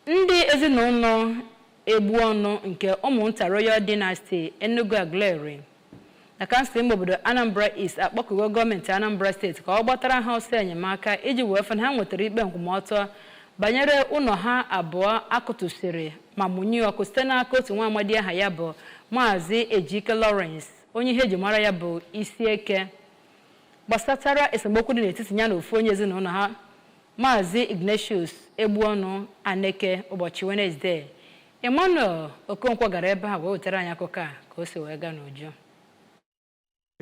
Ndị ezinụlọ Egbuọnụ nke Ụmụnta Royal Dynasty Enugu Aguleri na kansụl ime obodo Anambra East akpọkugo gọọmenti Anambra Steeti ka ọ gbatara ha ọsọ enyemaka iji wee fụ na ha nwetara ikpe nkwụmọtọ banyere ụlọ ha abụọ akụtụsiri ma mụnye ọkụ site n'aka otu nwa amadi aha ya bụ Maazị Ejike Lawrence, onye ihe eji mara ya bụ Isieke, gbasatara esemokwu dị n'etiti ya na ofu onye ezinụlọ ha, Maazị Ignatius Egbuọnụ Aneke. Ụbọchị Wenezdee, Emmanuel Okonkwo gara ebe a wee wetara anyị akụkọ a ka o si wee gaa n'uju.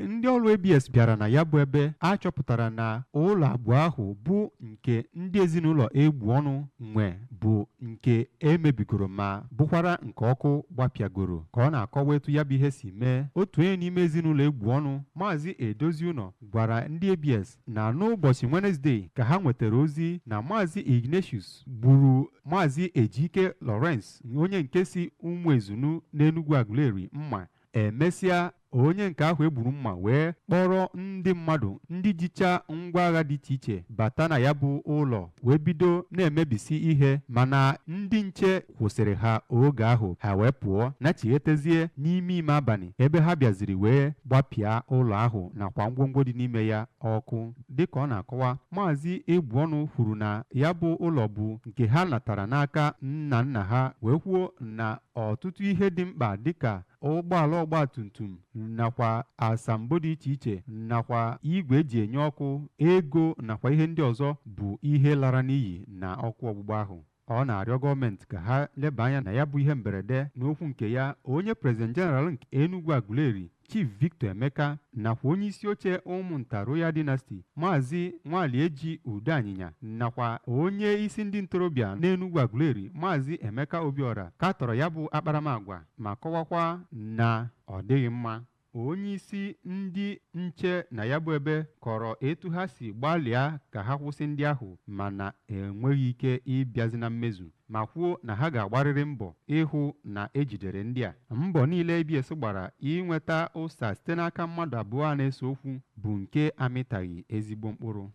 Ndị ọrụ ABS bịara na ya bụ ebe a chọpụtara na ụlọ abụọ ahụ bụ nke ndị ezinụlọ Egbuọnụ nwe bụ nke emebigoro ma bụkwara nke ọkụ gbapịagoro. Ka ọ na-akọwa etu ya bụ ihe si mee, otu onye n'ime ezinụlọ Egbuọnụ, Maazị Edoziụnọ, gwara ndị ABS na n'ụbọchị Wenezdee ka ha nwetara ozi na Maazị Ignatius gburu Maazị Ejike Lawrence, onye nke si Ụmụezunu n'Enugu Aguleri, mma. Emesịa, onye nke ahụ egburu mma wee kpọrọ ndị mmadụ ndị jicha ngwa agha dị iche iche bata na ya bụ ụlọ wee bido na-emebisi ihe, mana ndị nche kwụsịrị ha oge ahụ, ha wee pụọ nachighetezie n'ime ime abalị, ebe ha bịaziri wee gbapịa ụlọ ahụ nakwa ngwongwo dị n'ime ya ọkụ. Dịka ọ na-akọwa, Maazị Egbuọnụ kwuru na ya bụ ụlọ bụ nke ha natara n'aka nna nna ha, wee kwuo na ọtụtụ ihe dị mkpa dịka ụgbọala ọgbatumtum nakwa asambo dị iche iche nakwa igwe eji enye ọkụ, ego nakwa ihe ndị ọzọ bụ ihe lara n'iyi na ọkụ ọgbụgba ahụ. Ọ na-arịọ gọọmenti ka ha leba anya na ya bụ ihe mberede. N'okwu nke ya, onye President General nke Enugu Aguleri, Chief Victor Emeka, nakwa onye isi oche Ụmụnta Royal Dynasty, Maazị Nwalieji Udeanyịnya, nakwa onye isi ndị ntorobịa n'Enugu Aguleri, Maazị Emeka Obiora, katọrọ ya bụ akparamagwa ma kọwakwa na ọ dịghị mma. Onye isi ndị nche na ya bụ ebe kọrọ etu ha si gbalịa ka ha kwụsị ndị ahụ mana enweghị ike ịbịazi na mmezu, ma kwuo na ha ga-agbarịrị mbọ ịhụ na ejidere ndị a. Mbọ niile ABS gbara inweta ụsa site n'aka mmadụ abụọ a na-ese okwu bụ nke amịtaghị ezigbo mkpụrụ.